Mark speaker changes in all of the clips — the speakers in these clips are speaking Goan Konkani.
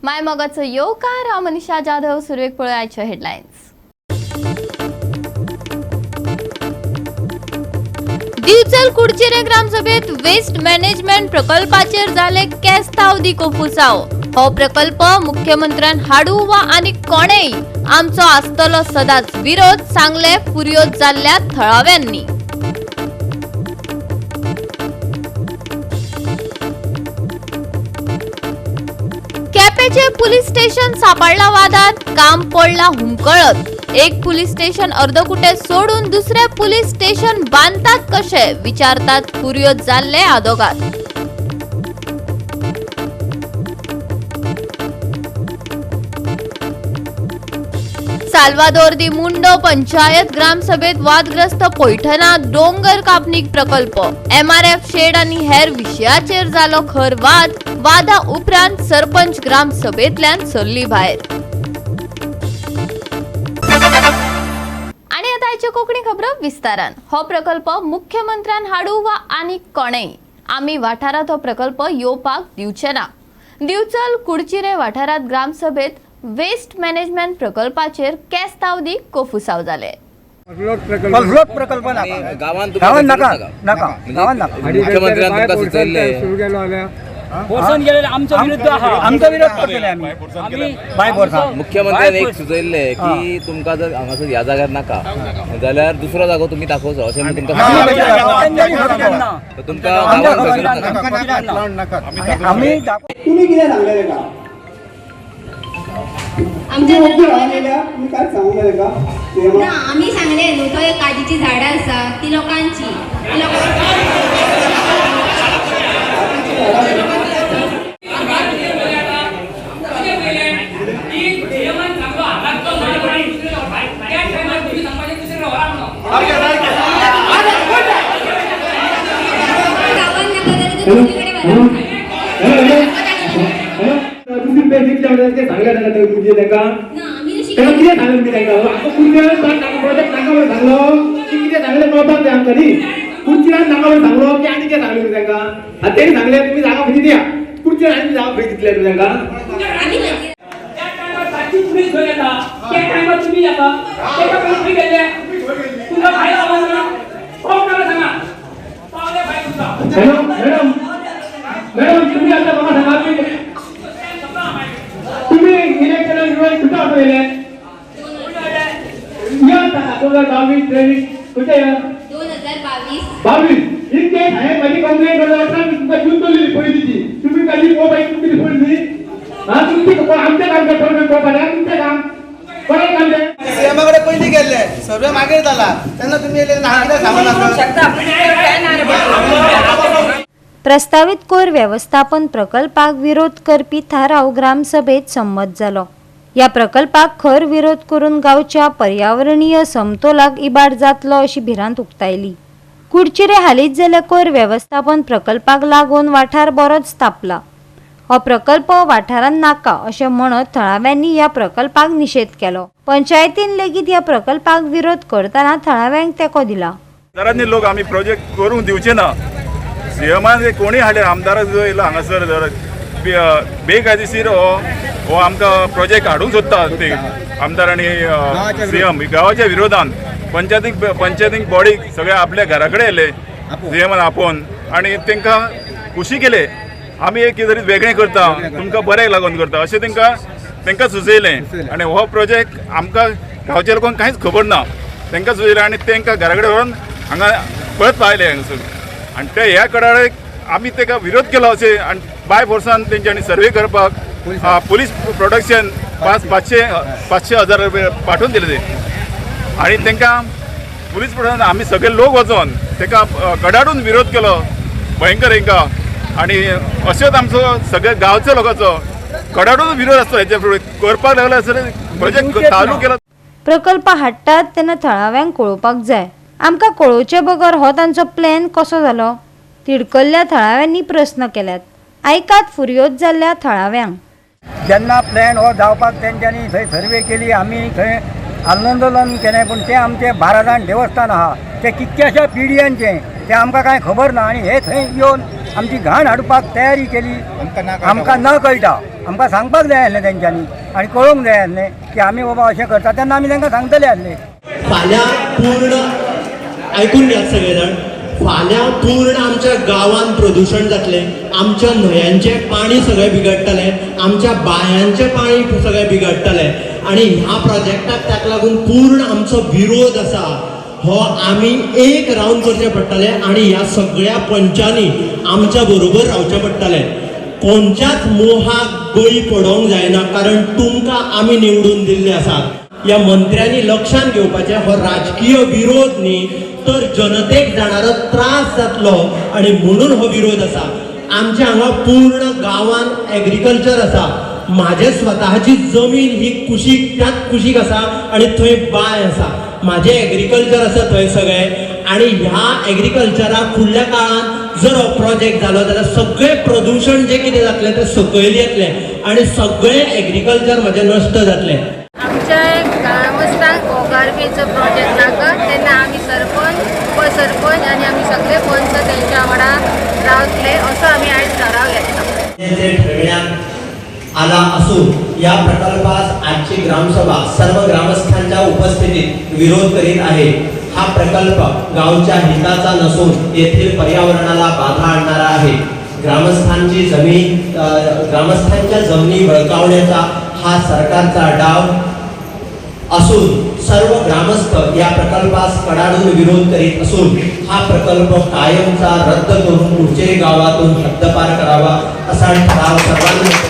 Speaker 1: माय मोगाचो येवकार. हांव मनीषा जाधव. सुरवेक पळोवया आयच्यो headlines. Divchal Kudchire ग्रामसभेत waste management प्रकल्पाचेर जाले केस्तांव दी कोफुसाव. हो प्रकल्प मुख्यमंत्र्यान हाडू वा आनी कोणेय, आमचो आसतलो सदांच विरोध, सांगले फुर्योज जाल्ल्या थळाव्यांनी. केपेचे पुलीस स्टेशन सापडला वादात, काम पडला हुमकळत. एक पुलीस स्टेशन अर्दकुटे सोडून दुसरे पुलीस स्टेशन बांदतात कशे, विचारतात फुर्योज जाल्ले आदोगाद. साल्वादोर दी मुंडो पंचायत ग्रामसभेत वादग्रस्त पैठणा डोंगर कापणी प्रकल्प, एमआरएफ शेड आणि हेर विशयाचेर जालो खर वाद. वादा उपरांत सरपंच ग्रामसभेतल्यान सरली भायर. आणि आता आयच्यो कोंकणी खबरो विस्तारान. हो प्रकल्प मुख्यमंत्र्यान हाडू वा आनी कोणेय, आमी वाठारांत हो प्रकल्प येवपाक दिवचे ना. दिवचल कुडचिरे वाठारांत ग्रामसभेत वेस्ट मॅनेजमेंट प्रकल्पाचेर केस्तांव दी कोफुसाव जाले.
Speaker 2: कसलोच प्रकल्प नाका.
Speaker 3: गावान.
Speaker 2: गावान नाका, नाका, गावान नाका.
Speaker 3: मुख्यमंत्र्यान तुमकां सुचयल्लें.
Speaker 4: फोर्सान गेलेले आमचो विरुद्ध आहा.
Speaker 2: आमचो विरोध करतले आमी.
Speaker 4: आमी
Speaker 2: बाय फोर्सान.
Speaker 3: मुख्यमंत्र्यान एक सुचयल्लें की तुमकां जर हांगासर ह्या जाग्यार नाका जाल्यार दुसरो जागो तुमी दाखोवचो अशें म्हूण तुमकां सांगलां. तर तुमकां
Speaker 2: आमकां
Speaker 3: गांवान
Speaker 2: खबर
Speaker 3: खंयसरूच नाका.
Speaker 2: आमी
Speaker 5: तुम्ही कितें सांगले ताका?
Speaker 6: आमच्या
Speaker 5: तुम्ही ओगी राहिलेल्या, तुम्ही काय सांगूंक जाय ताका?
Speaker 6: ना, आमी सांगले न्हू, थंय काजीची झाडां आसा ती लोकांची, ती गावान नाका जाल्यार ते दुसरीकडे व्हरा.
Speaker 7: दुसरी पेज दितले म्हणल्यार ते सांगले ताका, ते तुजे ताका.
Speaker 6: ना, आमी तशी
Speaker 7: ताका कितें सांगलें तुमी तांकां? आतां कुर्च्यान नाका प्रोजेक्ट नाका म्हणून सांगलो की कितें सांगलें कळपाक जाय आमकां न्ही. कुर्च्यान नाका म्हणून सांगलो की आनी कितें सांगलें तुमी तांकां? आतां तेणी सांगलें तुमी जागा खंयची दिया. कुर्च्यान आनी जागा खंय दितले तुमी तांकां?
Speaker 6: आमी खंयची
Speaker 4: त्या टायमार सातची पुलीस खंय येता, त्या टायमार तुमी येता. तेका पयलीं खंय गेल्ले? तुमकां भायर आवाज ना, कोण नाका सांगा, पावले भायर तुमकां.
Speaker 7: मॅडम, मॅडम, मॅडम, तुम्ही आता म्हाका सांगा की तुम्ही इलेक्शनाक विरोध कुठं आपयले? 2022, 23 खंयच्या year?
Speaker 6: 2022.
Speaker 7: 22. इन केस हांवें म्हाजी कंप्लेन करता आसतना तुमकां जून दवरलेली पयलींची, तुमी ताजी पळोवपाची तुमची रिस्पॉन्सिबिलिटी हा. तुमची आमचें काम करता पळोवपाचें, तुमचें काम कोणाक काम तें?
Speaker 8: सीएमा कडेन पयलीं गेल्ले, सर्वे मागीर जाला तेन्ना तुमी येयले ना, कितें सांगू नाका.
Speaker 9: प्रस्तावित कोयर व्यवस्थापन प्रकल्पाक विरोध करपी थाराव ग्रामसभेत संमत जालो. ह्या प्रकल्पाक खर विरोध करून गांवच्या पर्यावरणीय समतोलाक इबाड जातलो अशी भिरांत उक्तायली. कुडचिरे हालींच जाल्ल्या कोयर व्यवस्थापन प्रकल्पाक लागून वाठार बरोच तापला. हो प्रकल्प वाठारांत नाका अशें म्हणत थळाव्यांनी ह्या प्रकल्पाक निशेध केलो. पंचायतीन लेगीत ह्या प्रकल्पाक विरोध करतना थळाव्यांक तेंको दिला.
Speaker 10: हजारांनी लोक आमी प्रोजेक्ट करूंक दिवचे ना. सीएमान कोणी हाडले, आमदाराक जो येयलो हांगासर जर बेकायदेशीर हो हो आमकां प्रोजेक्ट हाडूंक सोदता ते आमदार आनी सीएम गांवाच्या विरोधान पंचायतीक पंचायतीक बॉडीक सगळे आपल्या घरा कडेन येयले सीएमान आपोवन आनी तांकां खुशी केले, आमी एक कितें तरी वेगळें करता, तुमकां बऱ्याक लागून करता अशें तांकां सुचयलें. आनी हो प्रोजेक्ट आमकां गांवच्या लोकांक कांयच खबर ना. तांकां सुचयलें आनी तांकां घरा कडेन व्हरून हांगा परत पावयले हांगासर. आनी ते ह्या कडाळेक आमी ताका विरोध केलो अशें आनी बाय फोर्सान तेंच्यांनी सर्वे करपाक पुलीस प्रोटेक्शन पांच पांचशे पांचशे हजार रुपये पाठोवन दिले ते. आनी तांकां पुलीस प्रोटेक्शन आमी सगळे लोक वचोन ताका कडाडून विरोध केलो भयंकर हेंकां. आनी अशेंच आमचो सगळे गांवच्या लोकांचो कडाडून विरोध आसता हेच्या फुडें करपाक लागले आसतना प्रोजेक्ट चालू केलो.
Speaker 9: प्रकल्प हाडटात तेन्ना थळाव्यांक कळोवपाक जाय. आमकां कळोवचे बगर हो तांचो प्लॅन कसो जालो, तिडकल्ल्या थळाव्यांनी प्रस्न केल्यात. आयकात फुर्योज जाल्ल्या थळाव्यांक.
Speaker 2: जेन्ना प्लॅन हो जावपाक तेंच्यांनी थंय सर्वे केली, आमी थंय आंदोलन केलें, पूण तें आमचें 12 जाण देवस्थान आहा, तें कितक्याश्या पिढयांचें, तें आमकां कांय खबर ना. आनी हे थंय येवन आमची घाण हाडपाक तयारी केली आमकां न कळटा. आमकां सांगपाक जाय आसलें तेंच्यांनी आनी कळोवंक जाय आसलें की आमी बाबा अशें करता तेन्ना आमी तांकां सांगतले आसले.
Speaker 11: फाल्यां पूर्ण आयकून घेयात सगळेजण, फाल्यां पूर्ण आमच्या गांवांत प्रदुशण जातलें, आमच्या न्हंयांचें पाणी सगळें बिगडटलें, आमच्या बांयांचें पाणी सगळें बिगडटलें आनी ह्या प्रोजेक्टाक ताका लागून पूर्ण आमचो विरोध आसा. हो आमी एक रावंड करचें पडटलें आनी ह्या सगळ्या पंचांनी आमच्या बरोबर रावचें पडटलें. कोणच्याच मोहाक बळी पडोवंक जायना, कारण तुमकां आमी निवडून दिल्ले आसात. ह्या मंत्र्यांनी लक्षांत घेवपाचें, हो राजकीय विरोध न्ही तर जनतेक जाणारो त्रास जातलो आनी म्हणून हो विरोध आसा. आमच्या हांगा पूर्ण गांवांत एग्रीकल्चर आसा. म्हाजे स्वताची जमीन ही कुशीक, त्याच कुशीक आसा आनी थंय बांय आसा. म्हाजें एग्रीकल्चर आसा थंय सगळें आनी ह्या एग्रीकल्चराक फुडल्या काळांत जर हो प्रोजेक्ट जालो जाल्यार सगळें प्रदुशण जें कितें जातलें तें सकयल येतलें आनी सगळें एग्रीकल्चर म्हाजें नश्ट जातलें.
Speaker 6: आमच्या ग्रामस्थांक हो गार्बेजचो प्रोजेक्ट नाका तेन्ना आमी सरपंच, उपसरपंच आनी आमी सगळे पंच तेंच्या वांगडा रावतले असो आमी आयज ठराव घेतला.
Speaker 11: ठरविण्यात आला असून या प्रकल्पास आजची ग्रामसभा सर्व ग्रामस्थांच्या उपस्थितीत विरोध करीत आहे. हा प्रकल्प गावच्या हिताचा नसून येथील पर्यावरणाला बाधा आणणारा आहे. ग्रामस्थांची जमीन ग्रामस्थांच्या जमिनी बळकावण्याचा हा सरकारचा डाव असून सर्व ग्रामस्थ या प्रकल्पास कडाडून विरोध करीत असून हा प्रकल्प कायमचा रद्द करून कुडचेरी गावातून हद्दपार करावा असा ठराव सर्वांनी.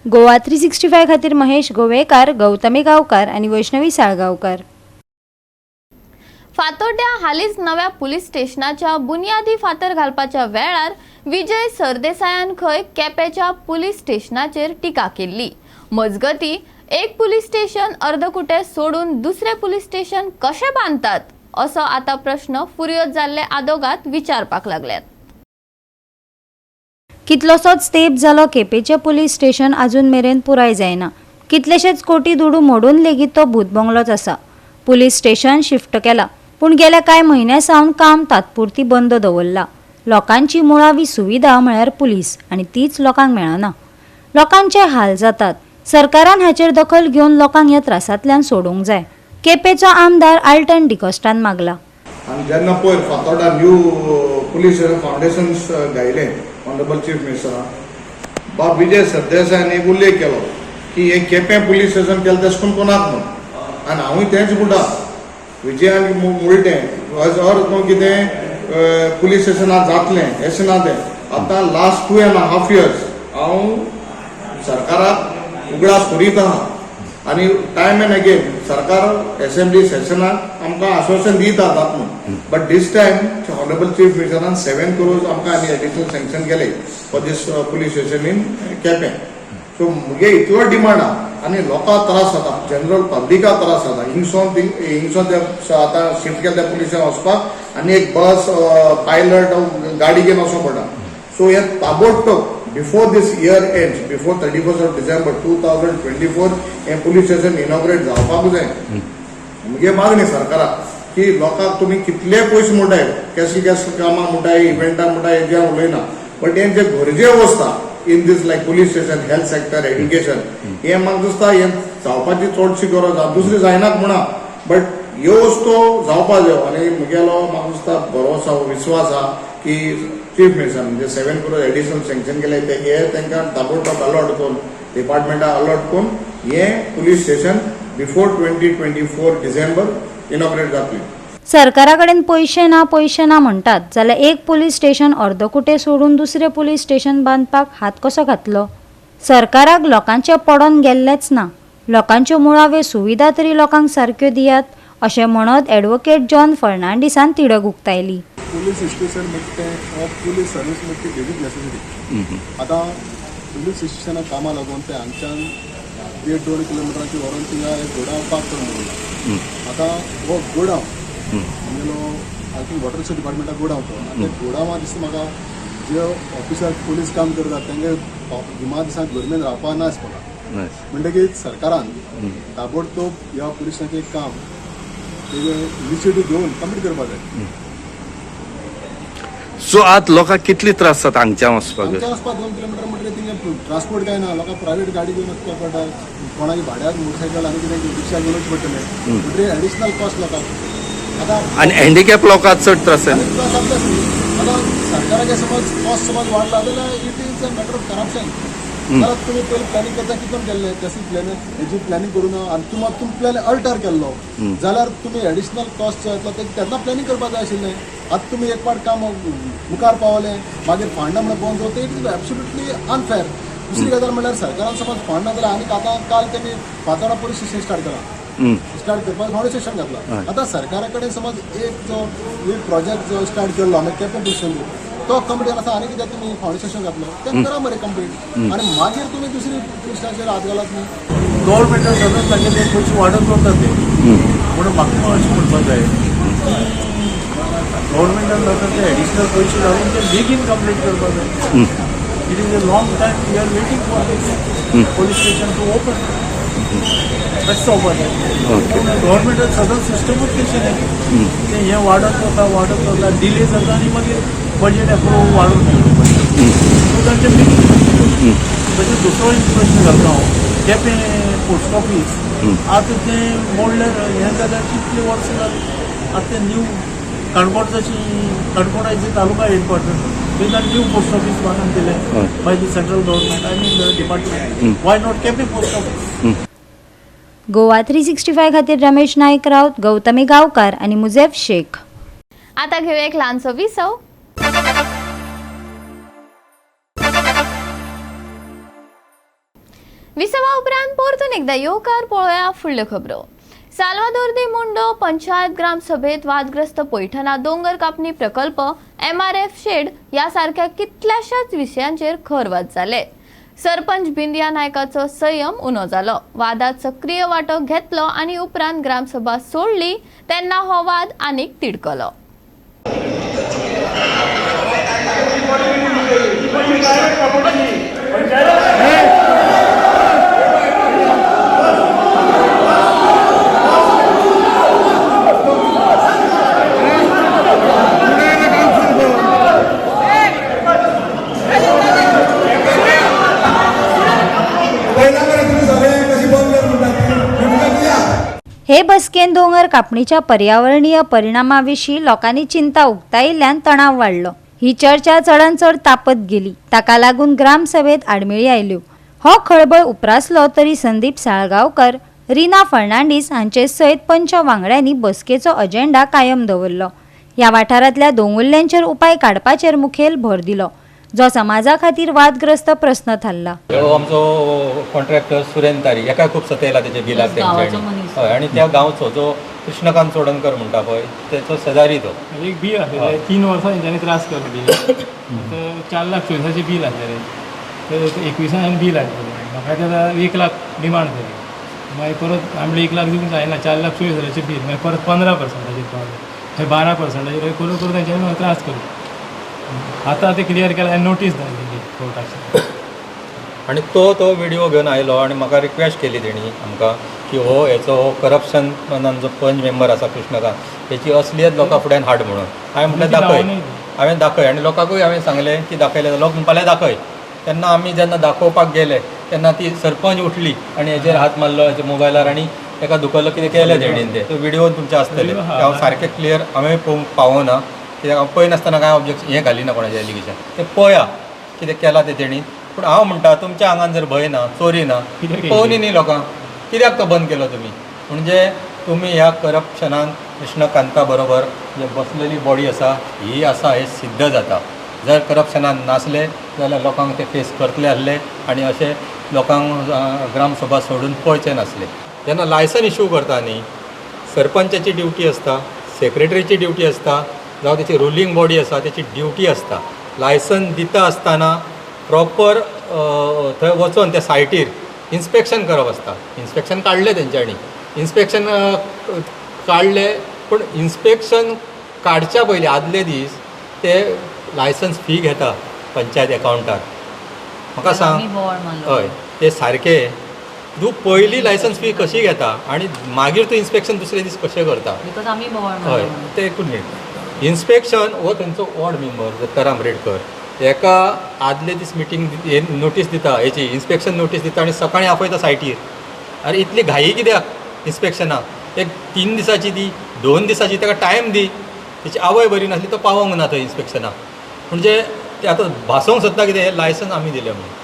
Speaker 9: गोवा 365 खातीर महेश गोवेकार, गौतमी गांवकार आनी वैष्णवी साळगांवकार.
Speaker 1: फातोड्ड्या हालींच नव्या पुलीस स्टेशनाच्या बुनियादी फातर घालपाच्या वेळार विजय सरदेसायान खंय केपेंच्या पुलीस स्टेशनाचेर टिका केल्ली. मजगती एक पुलीस स्टेशन अर्दकुटे सोडून दुसरें पुलीस स्टेशन कशें बांदतात असो आतां प्रश्न फुर्योज जाल्ले आदोगाद विचारपाक लागल्यात.
Speaker 9: कितलोसोच तेंप जालो केपेंचें पुलीस स्टेशन अजून मेरेन पुराय जायना. कितलेशेच कोटी दुडू मोडून लेगीत तो भूतबंगलोच आसा. पुलीस स्टेशन शिफ्ट केला पूण गेल्या कांय म्हयन्यां सावन काम तात्पुरती बंद दवरला. लोकांची मुळावी सुविधा म्हळ्यार पुलीस आनी तीच लोकांक मेळना. लोकांचे हाल जातात. सरकारान हाचेर दखल घेवन लोकांक ह्या त्रासांतल्यान सोडूंक जाय. केपेंचो आमदार आल्टन डिकॉस्टान मागला.
Speaker 12: आनी जेन्ना पयर फातोर्डा न्यू पुलीस फावंडेशन्स घायलें ऑनरेबल चीफ मिनिस्टरान बाब विजय सरदेसायान एक उल्लेख केलो की हें केपें पुलीस स्टेशन केलें तशें करून कोणाक न्हू. आनी हांवूय तेंच म्हणटा, विजयान म्हणलें ऑर न्हू कितें पुलीस स्टेशनाक जातलें अशें ना तें. आतां लास्ट 2.5 years हांव सरकाराक उगडास करीत आहा आनी टायम एंड अगेन सरकार एसेंब्ली सेशनाक आमकां आश्वासन दिता जात म्हणून, but this time honourable chief मिनिस्टरान 7 crores आमकां आनी एडिशनल सँक्शन केले for this police station in Quepem. So मुगे इतलो डिमांड आहा आनी लोकांक त्रास जाता, जनरल पब्लिकाक त्रास जाता. हिंगसोन हिंगसोन ते आतां शिफ्ट केले त्या पुलीस स्टेशन वचपाक आनी एक बस पायलट गाडी घेवन वचोंक पडटा. सो हे ताबडतोब before this year ends, before 31st of December 2024 हें पुलीस स्टेशन इनॉग्रेट जावपाक जाय. मुगे मागणी सरकाराक की लोकांक तुमी कितले पयशे म्हणटाय, कसले कसले कामां म्हणटाय, इव्हेंटां म्हणटाय, हेजें हांव उलयना, बट हें जे गरजे वस्ता in this like police station, health sector, education, हें म्हाका दिसता हें जावपाची चडशी गरज आहा. दुसरी जायनात म्हणा, बट ह्यो वस्तू जावपा जायो. आनी मुगेलो म्हाका दिसता भरोसो विस्वास आहा की चीफ मिनिस्टर म्हणजे 7 क्रोर एडिशनल सँक्शन केले ते हे तांकां ताबडतोब अलॉट करून, डिपार्टमेंटाक अलॉट करून हें police station before 2024 December inaugurate जातलें.
Speaker 9: सरकारा कडेन पयशे ना, पयशे ना म्हणटात जाल्यार एक पुलीस स्टेशन अर्दकुटे सोडून दुसरें पुलीस स्टेशन बांदपाक हात कसो घातलो? सरकाराक लोकांचें पडोन गेल्लेंच ना. लोकांच्यो मुळाव्यो सुविधा तरी लोकांक सारक्यो दियात अशें म्हणत एडवोकेट जॉन फर्नांडीसान तिडक उक्तायली.
Speaker 13: पुलीस स्टेशन म्हणटा तें ऑर पुलीस सर्वीस म्हणटा ती बेजीक नेसेसिटी. आतां पुलीस स्टेशना कामां लागून ते हांगच्यान देड दोन किलोमिटरांची व्हरोन थिंगा एक गोडावन पार्क करून दवरला. आतां हो गोडावन आमगेलो I think water resource डिपार्टमेंटा गोडावन तो. आनी त्या गोडावां दिसता म्हाका जे ऑफिसर पुलीस काम करतात तेंगे गिमा दिसांत गरमेन रावपा ना पडटा. म्हणटकीर सरकारान ताबडतोब ह्या पुलिसांचें काम तेजें इनिशिएटीव घेवन कंप्लीट करपाक जाय.
Speaker 14: सो आत लोकांक कितले त्रास जाता हांगच्यान वचपाक?
Speaker 13: आमच्या वचपाक 2 किलोमिटर म्हणटकीर थिंगा ट्रान्सपोर्ट काय ना, लोकांक प्रायवेट गाडी घेवन वचपाक पडटा, कोणाक भाड्याक मोटरसायकल आनी कितें रिक्षा घेवन वचचें पडटलें, म्हणटकीर एडिशनल कॉस्ट लोकांक. आतां
Speaker 14: आनी हँडिकॅप लोकांक चड त्रास
Speaker 13: आनी त्रास जातलेच न्ही. आतां सरकाराचे समज कॉस्ट समज वाडला जाल्यार it is a matter of corruption. जाल्यार तुमी पयलीं प्लॅनिंग करता कितें केल्लें, तशी प्लॅन हेजी प्लॅनिंग करूं ना आनी तुमी प्लॅन अल्टर केल्लो जाल्यार तुमी एडिशनल कॉस्ट जो येतलो ते तेन्ना प्लॅनिंग करपाक जाय आशिल्लें. आतां तुमी एक पाट काम मुखार पावले मागीर फंड म्हणून बंद जाता, it is absolutely unfair. दुसरी गजाल म्हणल्यार सरकारान समज फंड ना जाल्यार आनीक आतां काल तेमी फातोडा पुलीस स्टेशन स्टार्ट केलां, स्टार्ट करपाक फावंडेशन घातला. आतां सरकारा कडेन समज एक जो एक प्रोजेक्ट जो स्टार्ट केल्लो आमी केपें पुलीस स्टेशन तो कंप्लीट आसा आनी कित्याक तुमी फावंडेशन घातलो तें करा मरे कंप्लीट आनी मागीर तुमी दुसरी पुलीस स्टेशनाचेर हात घालात न्ही.
Speaker 15: गव्हर्मेंटान सदांच तागेले पयशे वाडत वता ते, म्हणून म्हाका अशें म्हणपाक जाय की गव्हर्मेंटान जाता ते एडिशनल पयशे घालून ते बेगीन कंप्लीट करपाक जाय. It is a long time we are waiting for this police station to open. तशें जावपाक जाय. गव्हर्मेंटान सदांच सिस्टमूच तशें न्ही, तें हें वाडत वता वाडत वता डिले जाता आनी मागीर बजेट एप्रूव वाडून मेळ्ळो पडटा, सो तांचे बेगीन. तशें दुसरो एक प्रश्न घालता हांव, केपें पोस्ट ऑफीस आतां तें मोडल्यार हें जाल्यार कितलीं वर्सां जालीं, आतां तें न्यू काणकोण जशी Canacona is a taluka headquarter, थंय ताणें न्यू पोस्ट ऑफीस बांदून दिलें by the central government, I mean the department, why not Quepem post office?
Speaker 9: Goa 365 खातीर रमेश नायक राऊत, गौतमी गांवकार आनी मुजेफ शेख.
Speaker 1: आता घेऊया एक ल्हानसो विसव. विसवा उपरांत परतून एकदा येवकार पळोवया फुडल्यो खबरो. साल्वादोर दे मुंडो पंचायत ग्राम सभेत वादग्रस्त पैठणा दोंगर कापणी प्रकल्प, MRF shade ह्या सारक्या कितल्याशाच विशयांचेर खर वाद जाले. सरपंच बिंदिया नायकाचो संयम उणो जालो. वादात सक्रीय वांटो घेतलो आनी उपरांत ग्रामसभा सोडली तेन्ना हो वाद आनीक तिडकलो.
Speaker 9: हे बसकेन दोंगर कापणीच्या पर्यावरणीय परिणामाविशीं लोकांनी चिंता उक्तायिल्ल्यान तणाव वाडलो. ही चर्चा चडान चड तापत गेली, ताका लागून ग्रामसभेत आडमेळी आयल्यो. हो खळबळ उप्रासलो तरी संदीप साळगांवकर, रीना फर्नांडीस हांचे सयत पंच वांगड्यांनी बसकेचो अजेंडा कायम दवरलो. ह्या वाठारांतल्या दोंगुल्ल्यांचेर उपाय काडपाचेर मुखेल भर दिलो, जो समाजा खातीर वादग्रस्त प्रस्न थारला.
Speaker 16: आमचो कॉन्ट्रॅक्टर सुरेन तारी हेका खूब सतयला तेजे बिलाक तेंच्यांनी. हय, आनी त्या गांवचो जो कृष्णकांत चोडणकर म्हणटा पळय तेचो शेजारी तो.
Speaker 17: एक बील आसलें, 3 वर्सां तेंच्यांनी त्रास केलो बील. 4 लाख 24 बील आसलें, ते 21 हांवें बील हाडलें, म्हाका ते 1 लाख डिमांड जाली. मागीर परत आमले 1 लाख दिवंक जायना, 4 लाख 24 हजाराचें बील, मागीर परत 15%चेर पावलें, मागीर 12%चेर करून करून तेंच्यांनी म्हाका त्रास केलो. आतां ते क्लियर केला, नोटीस धाडलेली कोर्टाची.
Speaker 16: आनी तो व्हिडिओ घेवन आयलो आनी म्हाका रिक्वेस्ट केली तेणी आमकां की हो हेचो हो करप्शन जो पंच मेंबर आसा कृष्णकांत हेची असलियत लोकां फुड्यान हाड म्हणून. हांवें म्हटलें दाखय, हांवें दाखय आनी लोकांकूय हांवें सांगलें की दाखयलें, लोक म्हणपाले दाखय. तेन्ना आमी जेन्ना दाखोवपाक गेले तेन्ना ती सरपंच उठली आनी हेजेर हात मारलो हेच्या मोबायलार आनी ताका दुखवलो कितें केलें तेणीन. ते व्हिडिओ तुमचे आसतले, हांव सारकें क्लियर हांवें पळोवंक पावना कित्याक हांव पळय नासतना कांय ऑब्जेक्शन हें घालिना कोणाचें एलिगेशन, तें पळया कितें केलां तें तेणी. पूण हांव म्हणटा तुमच्या आंगान जर भंय ना, चोरी ना, पळोवनी न्ही लोकांक, कित्याक तो बंद केलो तुमी? म्हणजे तुमी ह्या करप्शनान कृष्णकांता बरोबर जे बसलेली बॉडी आसा ही आसा हें सिद्ध जाता. जर करप्शनान नासले जाल्यार लोकांक ते फेस करतले आसले आनी अशें लोकांक ग्रामसभा सोडून पळचे नासले. जेन्ना लायसन इशू करता न्ही, सरपंचाची ड्युटी आसता, सेक्रेटरीची ड्युटी आसता, जावं तेची रुलींग बॉडी आसा तेची ड्युटी आसता. लायसन दिता आसतना प्रॉपर थंय वचोन त्या सायटीर इन्स्पेक्शन करप आसता. इन्स्पेक्शन काडलें तेंच्यांनी, इन्स्पेक्शन काडलें, पूण इन्स्पेक्शन काडच्या पयलीं आदले दीस ते लायसन्स फी घेता पंचायत एकावंटार. म्हाका सांग, हय ते सारकें तूं पयलीं लायसन्स फी कशी घेता आनी मागीर तूं इन्स्पेक्शन दुसरे दीस कशें करता? हय, ते एकूच मिनट. इन्स्पेक्शन हो तेंचो वॉर्ड मेंबर दत्ताराम रेडकर एका आदले दीस मिटींग नोटीस दिता, हेची इन्स्पेक्शन नोटीस दिता आनी सकाळीं आपयता सायटीर. आरे इतली घाई कित्याक इन्स्पेक्शनाक? एक 3 दिसाची दी, 2 दिसाची, ताका टायम दी. तेची आवय बरी नासली, तो पावोंक ना थंय इन्स्पेक्शनाक. म्हणजे ते आतां भासोवंक सोदता कितें, हें लायसन्स आमी दिलें म्हणून.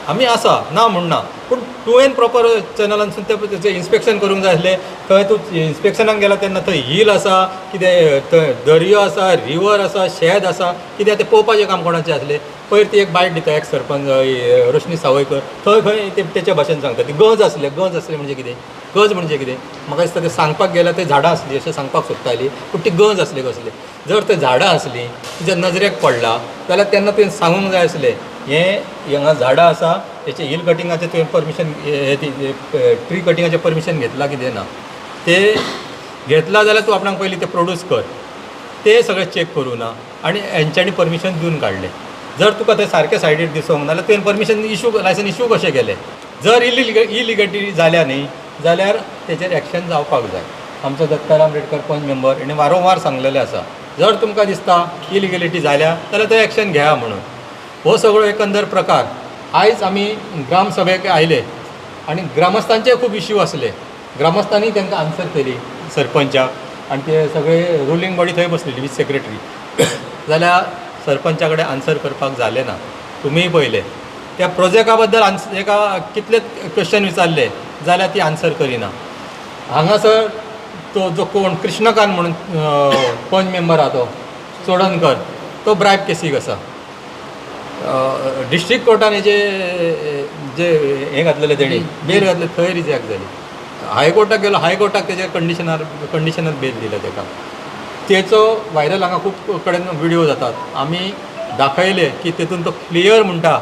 Speaker 16: आमी आसा ना म्हूण ना, पूण तुवें प्रोपर चॅनलांसून तें इन्स्पेक्शन करूंक जाय आसलें. थंय तूं इन्स्पेक्शनाक गेला तेन्ना थंय हील आसा कितें, थंय दर्यो आसा, रिवर आसा, शेत आसा, कितें तें पळोवपाचें काम कोणाचें आसलें? पयर ती एक बायट दिता एक सरपंच रोशनी सावयकर, थंय खंय ते तेच्या भाशेन सांगता ती गज आसले. गज आसले म्हणजे कितें? गज म्हणजे कितें? म्हाका दिसता तें सांगपाक गेल्यार ते झाडां आसली अशें सांगपाक सोदताली, पूण ती गज आसली कसली? जर ते झाडां आसलीं तुज्या नजरेक पडला जाल्यार तेन्ना तुवें सांगूंक जाय आसलें हें हांगा झाडां आसा, हेचें हिल कटिंगाचें तुवें परमिशन, ट्री कटिंगाचें परमिशन घेतलां कितें ना? तें घेतलां जाल्यार तूं आपणाक पयलीं तें प्रोड्यूस कर. तें सगळें चॅक करूं ना आनी हेंच्यांनी परमिशन दिवन काडलें. जर तुका थंय सारकें सायडीर दिसोंक ना जाल्यार तुवें परमिशन इशू, लायसन इशू कशें केलें? जर इलिगलिटी जाल्या न्ही जाल्यार तेचेर एक्शन जावपाक जाय. आमचो दत्ताराम रेडकर पंच मेंबर हेणें वारंवार सांगलेलें आसा, जर तुमकां दिसता इलिगलिटी जाल्या जाल्यार थंय एक्शन घेया म्हणून. हो सगळो एकंदर प्रकार आयज आमी ग्रामसभेक आयले आनी ग्रामस्थांचे खूब इश्यू आसले. ग्रामस्थांनी तांकां आन्सर केली सरपंचाक, आनी ते सगळे रुलींग बॉडी थंय बसलेली वीथ सेक्रेटरी, जाल्यार सरपंचा कडेन आन्सर करपाक जालें ना. तुमीय पळयलें त्या प्रोजेक्टा बद्दल एका कितले क्वेश्चन विचारले जाल्यार ती आन्सर करिना. हांगासर तो जो कोण कृष्णकांत म्हणून पंच मेंबर आहा तो चोडणकर, तो ब्रायब केसीक आसा. डिस्ट्रिक्ट कोर्टान हेजे जे हें घातलेलें तेणी बेल घातले, थंय रिजेक्ट जाली. हायकोर्टाक गेलो, हायकोर्टाक तेजेर कंडिशनर बेल दिले तेका. तेचो व्हायरल हांगा खूब कडेन विडियो जातात. आमी दाखयले की तेतून तो क्लियर म्हणटा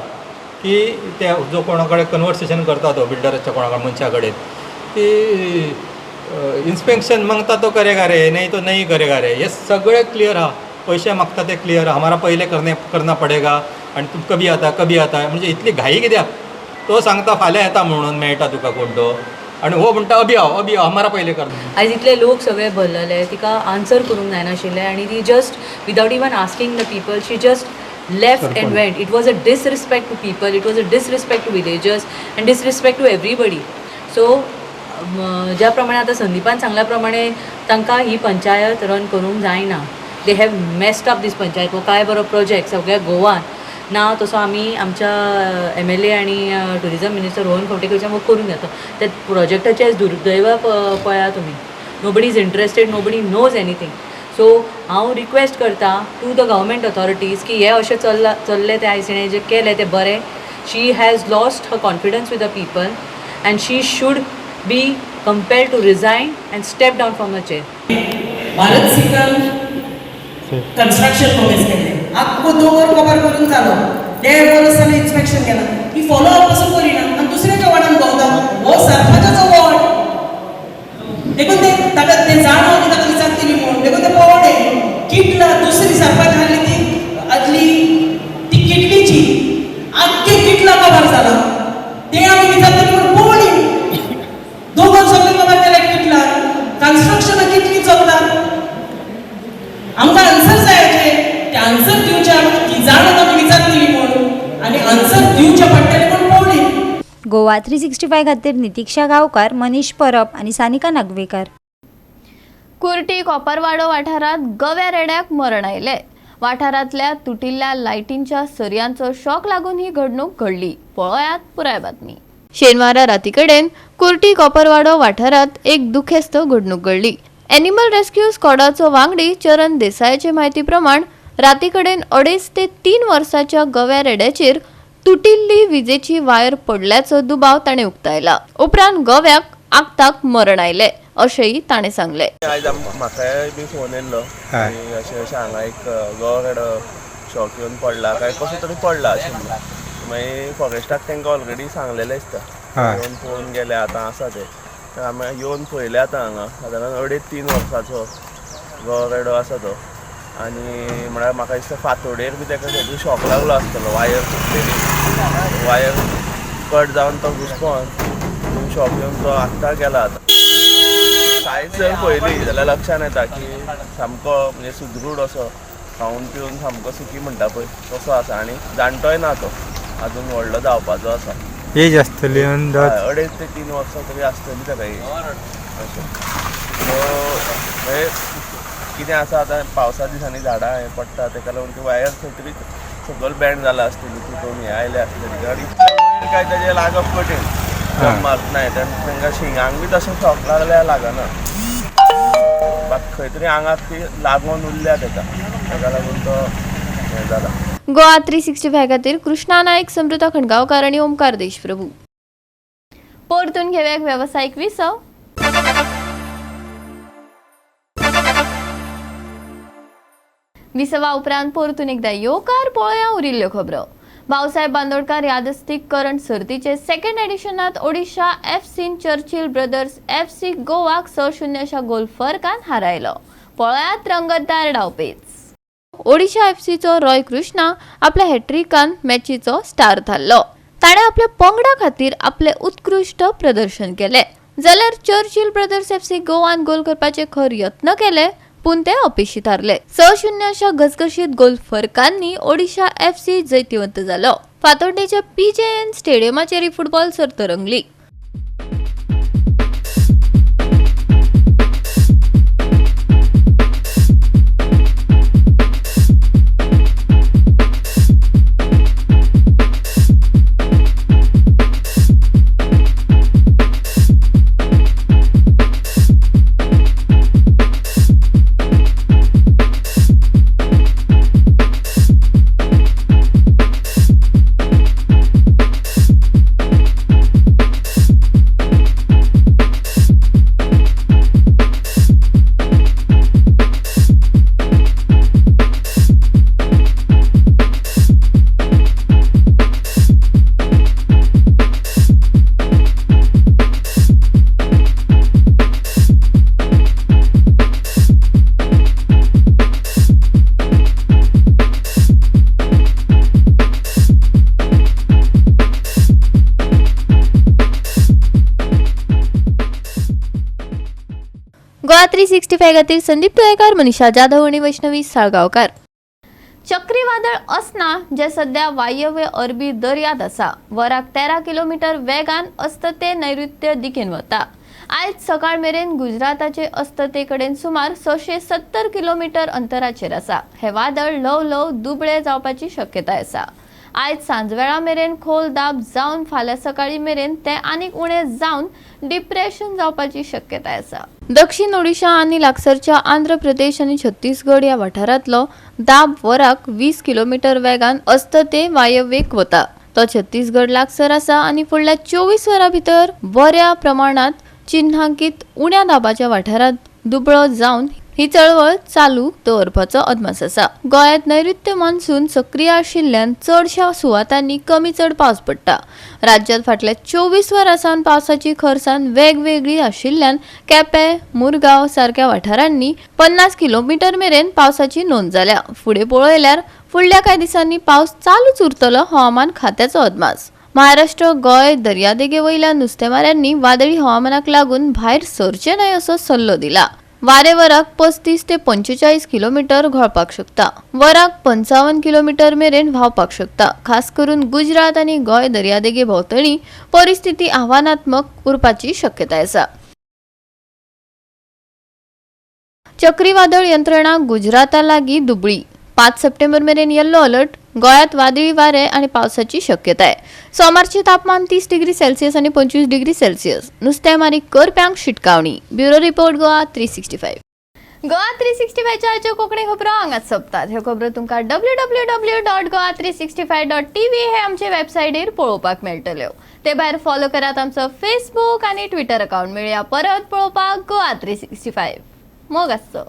Speaker 16: की ते जो कोणा कडेन कन्वर्सेशन करता तो बिल्डराच्या कोणा कडेन मनशा कडेन की इन्स्पेक्शन मागता तो करेगा रे, नहीं तो नहीं करेगा रे. हे सगळें क्लियर आहा. पयशे मागता ते क्लियर आहा, हमारा पयले करना पडेगा आनी तूं कभी आता कभी आता. म्हणजे इतली घाई कित्याक? तो सांगता फाल्यां येता म्हणून मेळटा तुका कोण तो, आनी हो म्हणटा अभी आओ अभी आओ हमारा पयले करना.
Speaker 18: आयज इतले लोक सगळे भरलेले, तिका आन्सर करूंक जायनाशिल्लें आनी ती just without even asking the people she just left and went. It was a disrespect to people, it was a disrespect to villagers and disrespect to everybody. So ज्या प्रमाणे आतां संदीपान सांगल्या प्रमाणे तांकां ही पंचायत रन करूंक जायना. They have messed up this panchayat. हो काय बरो प्रोजेक्ट सगळ्या गोवान ना, तसो आमी आमच्या MLA आनी टुरिजम मिनिस्टर रोहन खंवटे कडच्यान हो करून घेता. त्या प्रोजेक्टाचें आयज दुर्दैव पळया तुमी, nobody is interested, nobody knows anything. So हांव रिक्वेस्ट करता टू the government authorities की हे अशें चल्लें तें आयज तिणें जें केलें तें बरें. She has lost her confidence with the people and she should be compelled to resign and step down from the chair.
Speaker 19: Bharat sickle construction promise केल्लें, आख्खो दोंगर कवर करून जालो, 1.5 वर्स जालें इन्स्पेक्शन केलां, ही फॉलो अप पासून करिना आनी दुसऱ्याच्या वार्डान भोंवता. हो सरपंचाचो वॉर्ड, देखून ते ताका ते जाणो आनी ताका विचारतली म्हूण, देखून ते पळोवणे किटला दुसरी सरपंच आहली ती आदली ती किटलीची आख्खे किटला कवर जाला, ते आमी विचारतली म्हूण पळोवणी दोंगर सगळे कवर केले किटला, कन्स्ट्रक्शनां कितली चलता. आमकां आन्सर जाय, ते आन्सर दिवचे आमकां ती जाणा आमी विचारतली म्हूण आनी आन्सर दिवचे पडटले म्हूण पळोवणी.
Speaker 9: गोवा 365 खातीर नितीक्षा गांवकार, मनीष परब आनी सानिका नागवेकर.
Speaker 1: कुर्टी कोपरवाडो वाठारांत गव्या रेड्याक मरण आयलें. वाठारांतल्या तुटिल्ल्या लायटींच्या सरयांचो शॉक लागून ही घडणूक घडली. पळयात पुराय बातमी. शेनवारा राती कडेन कुर्टी कोपरवाडो वाठारांत एक दुखेस्त घडणूक घडली. एनिमल रेस्क्यू स्क्वॉडाचो वांगडी चरण देसायाचे म्हायती प्रमाण राती कडेन 2.5 ते 3 वर्साच्या गव्या रेड्याचेर तुटिल्ली विजेची वायर पडल्याचो दुबाव ताणें उक्तायला. उपरांत गव्याक आक्ताक मरण आयलें अशेंय ताणें सांगलें.
Speaker 20: आयज म्हाकाय बी फोन येयल्लो की अशें अशें हांगा एक गवो रेडो शॉक येवन पडला काय कसो तरी पडला अशें म्हणून. मागीर फॉरेस्टाक तांकां ऑलरेडी सांगलेलें दिसता, येवन पळोवन गेले आतां आसा ते. तर आमी येवन पळयलें आतां हांगा सादारण 2.5-3 वर्साचो गवो रेडो आसा तो, आनी म्हळ्यार म्हाका दिसता फांतोडेर बी ताका खंय तरी शॉक लागलो आसतलो, वायर तुटलेली, वायर कट जावन तो घुसपोन शॉक येवन तो आत्तां गेला. आतां सायज जर पळयली जाल्यार लक्षान येता की सामको म्हणजे सुदृढ असो खावन पिवन सामको सुखी म्हणटा पळय तसो आसा आनी जाणटोय ना तो अजून व्हडलो जावपाचो आसा.
Speaker 21: एज आसतली अंदाज
Speaker 20: 2.5 ते 3 वर्सां तरी आसतली ताका एज अशें. सो म्हणजे कितें आसा आतां पावसा दिसांनी झाडां हें पडटा तेका लागून ती वायर खंय तरी सकयल बँड जाला आसतली तुटून हें आयल्या आसतली आनी इतलें वयर काय तेजें लागप कठीण जम्प मारतना तांकां शिंगांक बी तशें शॉक लागल्यार लागना बाकी खंय तरी आंगाक ती लागून उरल्या तेका ताका लागून तो हें जाला.
Speaker 1: गोवा 365 खातीर कृष्णा नायक, समृता खणगांवकार आनी ओमकार देशप्रभू. परतून घेवया एक वेवसायीक विसव. विसवा उपरांत परतून एकदा येवकार पळोवया उरिल्ल्यो खबरो. भाऊसाहेब बांदोडकार यादस्तीक करंड सर्तीचे सेकंड एडिशनात ओडिशा एफसीन चर्चिल ब्रदर्स एफसी गोवाक 6-0 अशा गोल फरकान हारायलो. पळयात रंगतदार डावपेच. ओडिशा एफसीचो रॉय कृष्णा आपल्या हॅट्रिकान मॅचीचो स्टार थारलो. ताणें आपल्या पंगडा खातीर आपलें उत्कृश्ट प्रदर्शन केलें. जाल्यार चर्चिल ब्रदर्स एफसी गोवान गोल करपाचे खर यत्न केले पूण ते अपेशी थारले. 6-0 अशा घसघशीत गोल फरकांनी ओडिशा एफसी जैतिवंत जालो. फातोड्डेच्या पीजेएन स्टेडियमाचेर ही फुटबॉल सर्त रंगली. गोवा 365 खातीर संदीप तुयेकार, मनीषा जाधव आनी वैष्णवी साळगांवकार. चक्रीवादळ असना जे सध्या वायव्य अरबी दर्यांत आसा, वराक 13 किलोमीटर वेगान अस्तते नैऋत्य दिकेन वता. आयज सकाळ मेरेन गुजराताचे अस्तते कडेन सुमार 670 किलोमीटर अंतराचेर आसा. हे वादळ ल्हव ल्हव दुबळे जावपाची शक्यताय आसा. आयज सांजवेळा मेरेन खोल दाब जावन फाल्यां सकाळी मेरेन ते आनीक उणें जावन डिप्रेशन जावपाची शक्यताय आसा. दक्षिण ओडिशा आनी लागसरच्या आंध्र प्रदेश आनी छत्तीसगड ह्या वाठारांतलो दाब वराक 20 किलोमीटर वेगान अस्तते वायव्येक वता. तो छत्तीसगड लागसर आसा आनी फुडल्या 24 वरां भितर बऱ्या प्रमाणांत चिन्हांकीत उण्या दाबाच्या वाठारांत दुबळो जावन ही चळवळ चालू दवरपाचो अदमास आसा. गोंयांत नैऋत्य मान्सून सक्रीय आशिल्ल्यान चडश्या सुवातांनी कमी चड पावस पडटा. राज्यांत फाटल्या 24 वरां सावन पावसाची खरसाण वेगवेगळी आशिल्ल्यान केपें, मुरगांव सारक्या वाठारांनी 50 किलोमीटर मेरेन पावसाची नोंद जाल्या. फुडें पळयल्यार फुडल्या कांय दिसांनी पावस चालूच उरतलो हवामान खात्याचो अदमास. महाराष्ट्र, गोंय दर्यादेगे वयल्या नुस्तेमाऱ्यांनी वादळी हवामानाक लागून भायर सरचें न्हय असो सल्लो दिला. वारें वराक 35 ते 45 किलोमीटर घोळपाक शकता. वराक 55 किलोमीटर मेरेन व्हांवपाक शकता. खास करून गुजरात आनी गोंय दर्यादेगे भोंवतणी परिस्थिती आव्हानात्मक उरपाची शक्यताय आसा. चक्रीवादळ यंत्रणा गुजराता लागीं दुबळी. 5 सप्टेंबर मेरेन येल्लो अलर्ट. गोंयांत वादळी वारें आनी पावसाची शक्यताय. सोमारचें तापमान 30 डिग्री सेल्सियस आनी 25 डिग्री सेल्सियस. नुस्तेमारी करप्यांक शिटकावणी. Bureau report, Goa 365. Goa 365च्या आजच्यो Konkani खबरो हांगाच सोंपतात. ह्यो खबरो तुमकां www.goa365.tv हे आमचे वेबसायटीर पळोवपाक मेळटल्यो. ते भायर फॉलो करात आमचो फेसबूक आनी ट्विटर अकावंट. मेळया परत पळोवपाक गोवा 365. मोग आसचो.